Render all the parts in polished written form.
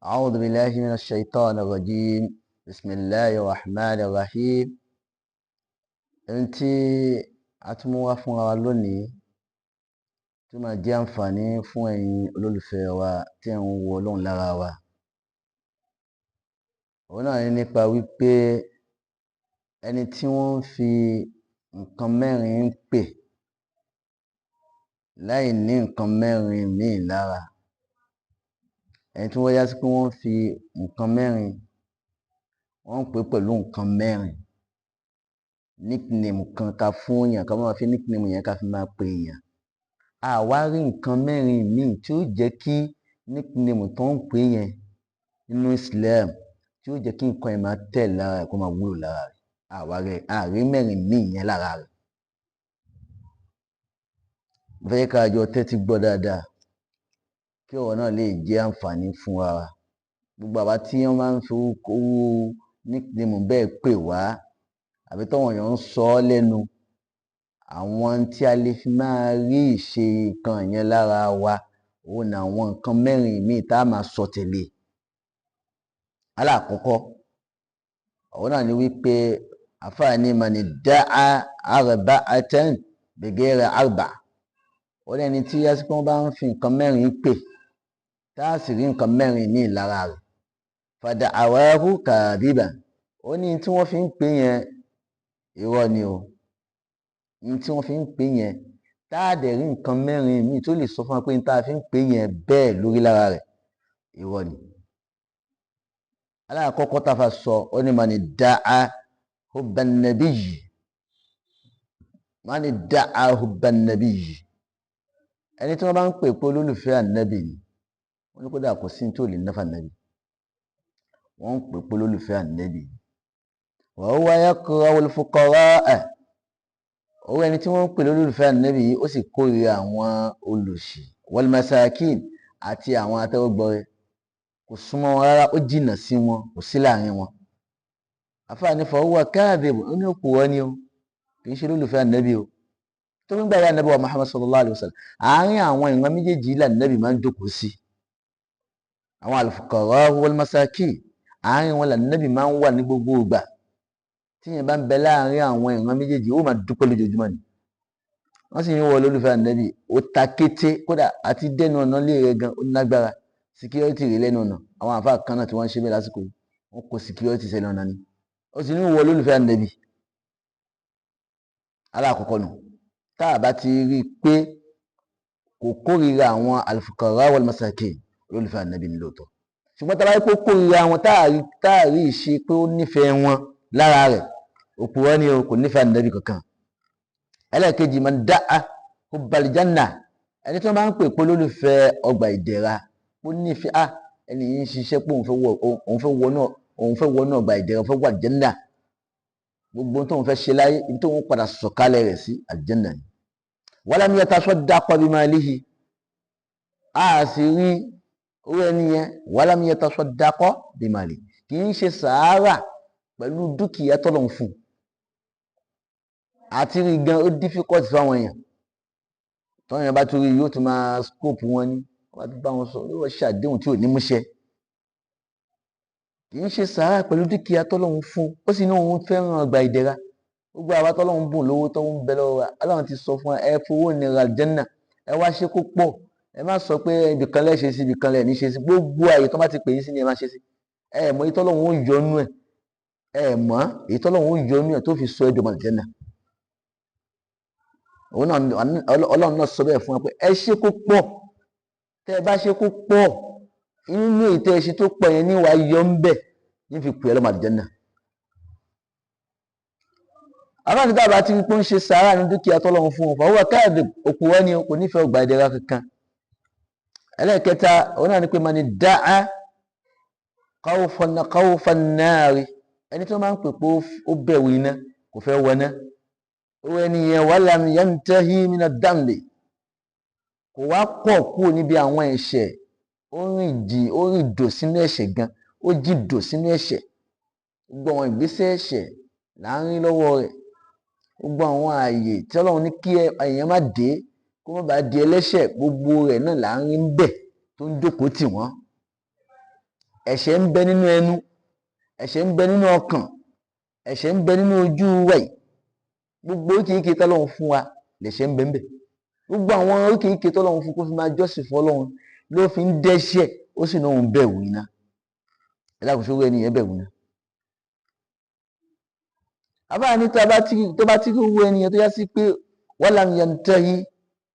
أعوذ بالله من الشيطان الرجيم بسم الله الرحمن الرحيم. Ohun tí a tún mú wá fúnra wa lónìí tó máa jẹ́ àǹfààní fún ẹ̀yin olólùfẹ́ wa tí ẹ̀ ń wo Ọlọ́run lára wa, òun náà ni nípa wípé ẹni tí wọ́n ń fi nǹkan mẹ́rin ń pè láì ní nǹkan mẹ́rin míì lára, ẹni tí wọ́n yá sí pé wọ́n ń fi nǹkan mẹ́rin, wọ́n ń pè é pẹ̀lú nǹkan mẹ́rin, nickname kan ká fún èèyàn, ká máa fi nickname yẹn ká fi máa pè èèyàn. A wá rí nǹkan mẹ́rin míì tí ó jẹ́ kí nickname tó ń pè yẹn nínú Islam, tí ó jẹ́ kí nǹkan yẹn máa tẹ̀ lára rẹ̀, kó máa wúlò lára rẹ̀. A wá rí, a rí mẹ́rin míì yẹn lára rẹ̀. Mo fẹ́ ká jọ tẹ́tí gbọ́ dáadáa kí ọ̀rọ̀ náà lè jẹ́ àǹfààní fún wa. Gbogbo àwa tí wọ́n máa ń fi owó nickname bẹ́ẹ̀ pè wá, àbí tọ́wọ̀n èèyàn ń sọ ọ́ lẹ́nu, àwọn tí a lè fi máa rí ìṣe nǹkan yẹn lára wa, òun ni àwọn nǹkan mẹ́rin míì tá a máa sọ tẹ̀lé. Alákọ̀ọ́kọ́, òun náà ni wípé àfáà ní mani da'a arba'atan bighairi arba. Ó ní ẹni tí yásí pé wọ́n bá ń fi nǹkan mẹ́rin pè, tá a sì rí nǹkan mẹ́rin míì lára rẹ̀, fada'awahu kadhiban. Ó ní tí wọ́n fi ń pè yẹn irọ́ ni o. Ní tí wọ́n fi ń pè yẹn, tá a dẹ̀ rí nǹkan mẹ́rin míì tó lè sọ fún wa pé ní tá a fi ń pè yẹn bẹ́ẹ̀ lórí lára rẹ̀, irọ́ ni. Alákọ̀ọ́kọ́ tá a fa sọ, ó ní mani da'a hubban nabiyyi. Mani da'a hubban nabiyyi. Ẹni tí wọ́n bá ń pè pé olólùfẹ́ ànábì ni, wọ́n ní kódà kò sí ní tó lè náfà ànábì. Wọ́n ń pè pé olólùfẹ́ ànábì ni. Wa huwa yakrahu al-fuqara'a. Owó ẹni tí wọ́n ń pè lólùfẹ́ ànábì yìí, ó sì kórìíra àwọn olòṣì, wal masakin, àti àwọn atẹ́wọ́gbọrẹ. Kò súnmọ́ wọn rárá, ó jìnà sí wọn, kò sí láàrin wọn. Àfáà ní fa huwa kadhib, ó ní òpùrọ́ ni o, kì í ṣe olólùfẹ́ ànábì o. Tó ń gbà yá ànábì wa Muhammad sallallahu alayhi wa sallam, àárín àwọn ìran méjèèjì ilẹ̀ ànábì máa ń jókòó sí. Àwọn al-fuqara wal masakin, àárín wọn lànábì máa ń wà ní gbogbo ìgbà. Tí yẹn bá ń bẹ láàárín àwọn ìran méjèèjì, ó máa dúpẹ́ lójoojúmọ́ ni. Wọ́n sì ń wọ olólùfẹ́ ànábì, ó ta kété, kódà àti dẹ́nu ọ̀nà lé rẹ̀ gan, ó lágbára. Security rẹ̀ lẹ́nu ọ̀nà, àwọn àfáà kan náà tí wọ́n ń ṣe bẹ́ẹ̀ lásìkò yìí, wọ́n kó security sẹ́nu ọ̀nà ni. Ó sì ń wọ olólùfẹ́ ànábì. Alákọ̀ọ́kọ́ nù, tá a bá ti rí i pé kò kórìíra àwọn al-fuqara wal masakin, olólùfẹ́ ànábì ni lóòótọ́. Ṣùgbọ́n tá a bá rí pé ó kórìíra wọn, tá a rí ìṣe pé ó nífẹ̀ẹ́ wọn lára rẹ̀, òpùrọ́ ni o, kò nífẹ̀ẹ́ ànábì kankan. Ẹlẹ́ẹ̀kejì, man da'a hubbal janna. Ẹni tí wọ́n bá ń pè pé olólùfẹ́ ọgbà ìdẹ̀ra, ó nífẹ̀ẹ́, à ẹni yìí ń ṣiṣẹ́ pé òun fẹ́ wọnú ọgbà ìdẹ̀ra, òun fẹ́ wọ àlùjánnà. Gbogbo ohun tóun fẹ́ ṣe láyé, ibi tóun padà sọ̀kalẹ̀ rẹ̀ sí àlùjánnà ni. Walam yatasaddaq bimalihi. A sì rí owó ẹni yẹn, walam yatasaddaq bimalihi, kì í ṣe sàárà pẹ̀lú dúkìá tọ́lọ́run fún un. Àti rí gan, ó difficult fáwọn èèyàn. Tọ́yìn yẹn bá tún rí, yóò tún máa scope wọn ní, wọ́n bá tún bá wọn sọ, yóò ṣàdéhùn tí ò ní múṣẹ. Kì í ṣe sàárà pẹ̀lú dúkìá tọ́lọ́run fún un, ó sì ní òun fẹ́ràn ọgbà ìdẹ̀ra. Gbogbo àwa tọ́lọ́run bùn lówó tó ń bẹ lọ́wọ́ wa, Ọlọ́run ti sọ fún wa, ẹ fowó nira àlùjánnà, ẹ wá ṣe kó pọ̀. Ẹ má sọ pé ibìkan lẹ́ ṣe sí, ibìkan lẹ́ ní ṣe sí. Gbogbo àyè tó bá ti pè yín sí ni ẹ má ṣe sí. Ẹ mọ̀ èyí tọ́lọ́run ó yọ́nú ẹ̀, ẹ mọ̀ èyí tọ́lọ́run ó yọ́nú ẹ̀ tó fi sọ ẹ́ dọmọ àlùjánnà. Òun náà, Ọlọ́run náà sọ bẹ́ẹ̀ fún wa pé ẹ ṣe kó pọ̀. Tẹ́ ẹ bá ṣe kó pọ̀, inú èyí tẹ́ ẹ ṣe tó pọ̀ yẹn ní wàá yọ ń bẹ̀ ní fi pè é lọ́mọ àlùjánnà. Àbájáde tá a bá ti rí pé ó ń ṣe sàárà ní dúkìá tọ́lọ́run fún un, fàwọn káàdì òpùrọ́ ni, kò nífẹ̀ẹ́ ọgbà ìdẹ̀ra kankan. Ẹlẹ́ẹ̀kẹta, òun náà ni pé mani da'a khawfan nari. Ẹni tí wọ́n máa ń pè pé ó bẹ̀rù iná, kò fẹ́ wọná. Owó ẹni yẹn walam yantahi mina dambi, kò wá pọ̀ kúrò níbi àwọn ẹ̀ṣẹ̀, ó rìn jì, ó rìn dò sínú ẹ̀ṣẹ̀ gan, ó jì dò sínú ẹ̀ṣẹ̀. Gbogbo àwọn ìgbésẹ̀ ẹ̀ṣẹ̀ là ń rí lọ́wọ́ rẹ̀. Gbogbo àwọn ààyè tí Ọlọ́run ní kí èèyàn má dé, kó má bàa di ẹlẹ́ṣẹ̀, gbogbo rẹ̀ náà là ń rí ń bẹ̀ tó ń jókòó tì wọ́n. Ẹ̀ṣẹ̀ ń bẹ nínú ẹnu, ẹ̀ṣẹ̀ ń bẹ nínú ọkàn, ẹ̀ṣẹ̀ ń bẹ nínú ojú wa yìí. Gbogbo oríkèéríkèé tọ́lọ́run fún wa lẹ̀ṣẹ̀ ń bẹ ń bẹ. Gbogbo àwọn oríkèéríkèé tọ́lọ́run fún kó fi máa jọ́sìn fọ́lọ́run ló fi ń dẹ́ṣẹ̀, ó sì náà ń bẹ̀rù iná. Ẹ dákun, sówó ẹni yẹn bẹ̀rù iná. Àbáyé ní tó bá ti rí owó ẹni yẹn tó yá sí pé walam yantahi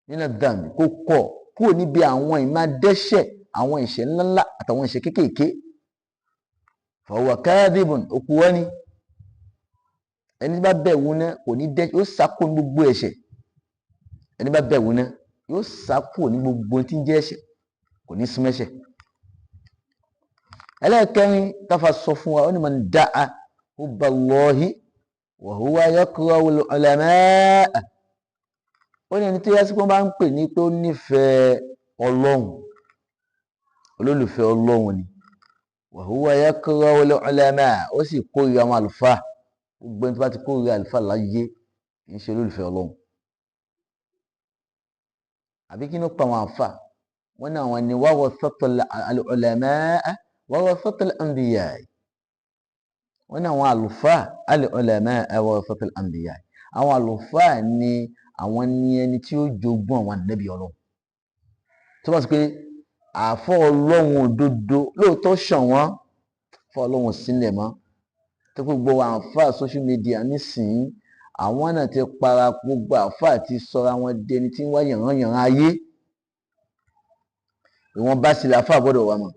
mina dhanbi, kó kọ̀ kúrò níbi àwọn ìmá dẹ́ṣẹ̀, àwọn ẹ̀ṣẹ̀ ńláńlá àtàwọn ẹ̀ṣẹ̀ kéékèèké, fahuwa kadhibun, òpùrọ́ ni. Ẹni bá bẹ̀rù náà kò ní dẹ́, yóò sá kúrò ní gbogbo ẹ̀ṣẹ̀. Ẹni bá bẹ̀rù náà yóò sá kúrò ní gbogbo tí ń jẹ́ ẹ̀ṣẹ̀, kò ní súnmọ́ ẹ̀ṣẹ̀. Ẹlẹ́ẹ̀kẹrin táfa sọ fún wa, ó ní man da'a hubballahi wa huwa yakrahul ulamaa. Ó ní ẹni tó yá sí pé wọ́n bá ń pè ní pé ó nífẹ̀ẹ́ Ọlọ́run, olólùfẹ́ Ọlọ́run ni, wa huwa yakrahul ulamaa, ó sì kórìíra àwọn àlùfáà. Gbogbo ẹni tó bá ti kórìíra àlùfáà láyé kì í ṣe olólùfẹ́ Ọlọ́run. Àbí kí ló pa àwọn àfà? Wọ́n ní àwọn ni warathatul ulamaa warathatul anbiya. Wọ́n ní àwọn àlùfáà al-ulamaa warathatul anbiya, àwọn àlùfáà ni àwọn ní ẹni tí ó jogún àwọn ànábì Ọlọ́run. Tó bá sọ pé àfọ Ọlọ́run òdodo lóòótọ́ ṣàn wọ́n, fọ Ọlọ́run sílẹ̀ mọ́. Tó gbogbo àǹfà social media nísìnyí, àwọn náà ti para gbogbo àǹfà ti sọra wọn di ẹni tí ń wá yànrányànrán ayé. Ìwọ̀n bá sílẹ̀ àfà gbọ́dọ̀ wà mọ́.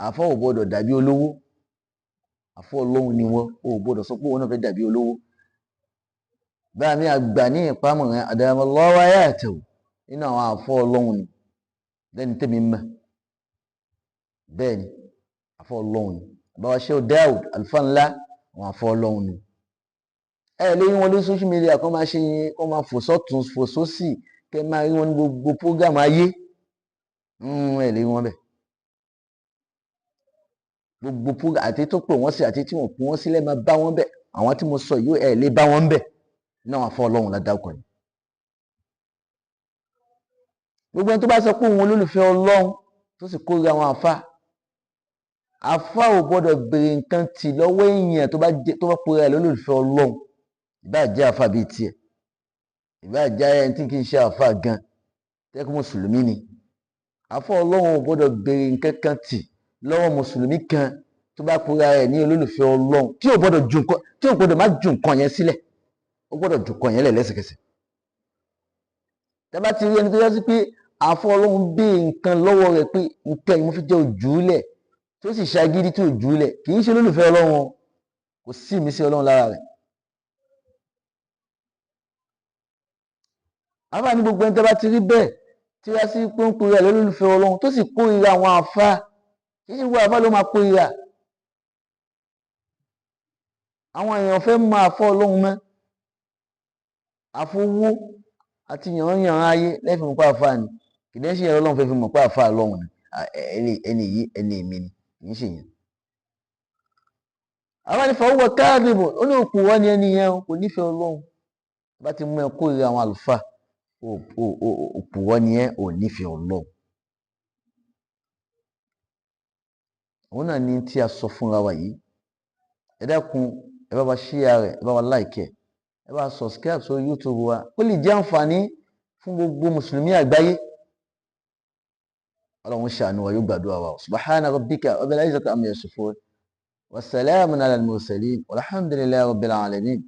Àfà ò gbọ́dọ̀ dàbí olówó. Àfọ Ọlọ́run ni wọ́n, ò gbọ́dọ̀ sọ pé òun náà fẹ́ dàbí olówó. Báyà mi àgbà ní ìpamọ́ rẹ̀ adamallahu hayatahu, nínú àwọn àfọ Ọlọ́run ni lẹ́ni tẹ́mi mọ̀. Bẹ́ẹ̀ ni àfọ Ọlọ́run ni. Báwa ṣe Daud àlùfáà ńlá, àwọn àfọ Ọlọ́run ni. Ẹ lè rí wọn lórí social media kó máa ṣe kó máa fò sọ́tún fò sósì, kẹ́ máa rí wọn ní gbogbo program ayé. Ẹ lè rí wọn bẹ́ẹ̀. Gbogbo program àti tó pè wọ́n sí àti tí wọ́n pè wọ́n sílẹ̀ máa bá wọn bẹ́ẹ̀. Àwọn tí mo sọ yìí ẹ lè bá wọn bẹ́ẹ̀. Ní àwọn àfọ Ọlọ́run ládàkọ̀ ni. Gbogbo ẹni tó bá sọ pé òun olólùfẹ́ Ọlọ́run tó sì kórìíra àwọn àfà, àfà ò gbọ́dọ̀ béèrè nǹkan tì lọ́wọ́ èèyàn tó bá pera ẹ̀ lólùfẹ́ Ọlọ́run. Ìbáà jẹ́ àfà bíi tiẹ̀, ìbáà jẹ́ ẹni tí kì í ṣe àfà gan, tẹ́kọ̀ mùsùlùmí ni. Àfà Ọlọ́run ò gbọ́dọ̀ béèrè nǹkan kan tì lọ́wọ́ mùsùlùmí kan tó bá pera ẹ̀ ní olólùfẹ́ Ọlọ́run, tí ò gbọ́dọ̀ ju nǹkan, tí ò gbọ́dọ̀ má ju nǹkan yẹn sílẹ̀, ó gbọ́dọ̀ ju nǹkan yẹn lẹ̀ lẹ́sẹ̀kẹsẹ̀. Tẹ́ bá ti rí ẹni tó yẹ sí pé àfọ Ọlọ́run béèrè nǹkan lọ́wọ́ rẹ̀ pé nǹkan yìí mo fi jẹ́ òjúlẹ̀, tó sì ṣagídí tí òjúlẹ̀, kì í ṣe olólùfẹ́ Ọlọ́run, kò sí ìmísí Ọlọ́run lára rẹ̀. Àfáà ní gbogbo ẹni tẹ́ bá ti rí bẹ́ẹ̀ tí wá sí pé ń pera ẹ̀ lólùfẹ́ Ọlọ́run tó sì kórìíra àwọn àfáà, kì í ṣe gbogbo àfáà ló máa kórìíra. Àwọn èèyàn fẹ́ mọ àfọ Ọlọ́run mọ́. Àfowó àti yànrányànrán ayé lẹ́fì mọ̀ pé àfáà ni. Kì í ṣe Ọlọ́run fẹ́ fi mọ̀ pé àfáà Ọlọ́run ni. Ẹni yìí ẹni èmi ni, kì í ṣe yẹn. Àwọn ẹni fọwọ́ káàdìbò, ó ní òpùrọ́ ni ẹni yẹn, kò nífẹ̀ẹ́ Ọlọ́run. Bá ti mú ẹ kórìíra àwọn àlùfáà, òpùrọ́ ni ẹ, ò nífẹ̀ẹ́ Ọlọ́run. Òun náà ni tí a sọ fúnra wa yìí. Ẹ dákun, ẹ bá wa share rẹ̀, ẹ bá wa like ẹ̀, ẹ bá wa subscribe sórí YouTube wa, ó lè jẹ́ àǹfààní fún gbogbo mùsùlùmí àgbáyé. Ọlọ́run ṣàánú wa, yóò gbàdúrà wa. Subhana rabbika rabbil izzati amma yasifun wa salamun ala al-mursalin walhamdulillahi rabbil alamin.